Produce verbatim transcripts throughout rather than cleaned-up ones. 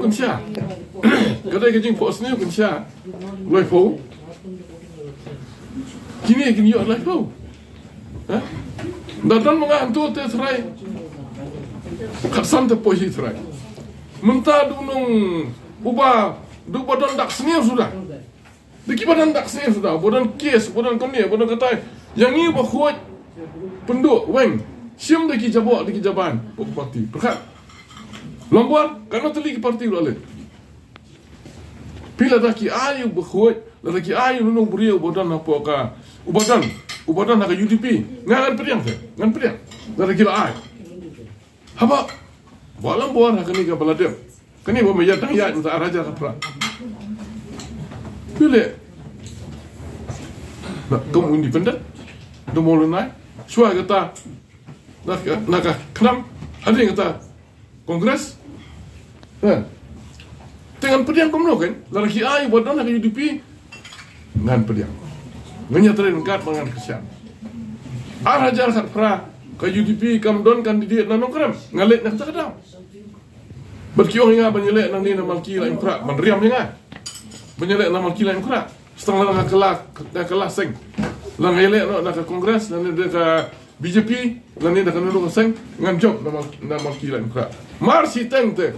Kynsha. Ka dei ka jingphohsniew kynsha. Laiphew. Kine kin ïoh laiphew. Ha? Da don ma nga hangto te trai. Khatsan te poi hi trai. Mynta du nong uba du ba don dak sniew suda. Da kiba don dak sniew suda, ba don kes, ba don kane, ba don katai. Ïa ngi ba khuid pynduh weng. Shim da ki jaboh, da ki jaban. Party. Pyrkhat. Lambor, katno tylli ki party la leit. Phi lada ki ai u ba khuid, lada ki ai u nong briew uba don hapoh ka, uba don, uba don ha ka U D P. Nga ngan pdiang te, ngan pdiang. Lada ki la ai. Haba, ba lambor ha kane ka ba la dep. Kane ba me ïa dang ïa mynta ar hajar ka phra. Phi leh. Na, kum independent. Da mo lu nai. Shuwa kata. Na ka, na ka khnam. Hadien kata. Congress. Ha. Te ngan pdiang kumno kan. Lada ki ai ba don ha ka U D P. Ngan pdiang. Ngan ïa trei ryngkat bad ngan kyrshan. Ar hajar khatphra ka U D P kam don candidate na Nongkrem. Nga leit na kata ka daw. Bad ki ong ïa nga ban ïaleh nangne na Malki Laitumkhrah, ban riam ïa nga. Ban ïaleh na Malki Laitumkhrah. Sa tang lada nga kylla, nga kylla seng. Lada nga ïaleh noh na ka Congress, lane da ka B J P, lane da kano kano ka seng, ngan jop na Mal-, na Malki Laitumkhrah. Mar shiteng te.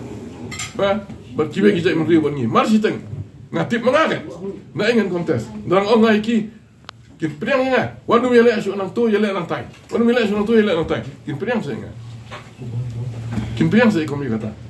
Ba, bad kiwei ki jaitbynriew bad ngi. Mar shiteng. Nga tip ma nga kan. Naei ngan contest. Dang ong nga ïa ki, kin pdiang ïa nga. Wat nym ïaleh shuh nangto, ïaleh nangtai. Wat nym ïaleh shuh nangto, ïaleh nangtai. Kin pdiang sa ïa nga. Kin pdiang sa ïa kum ïa kata.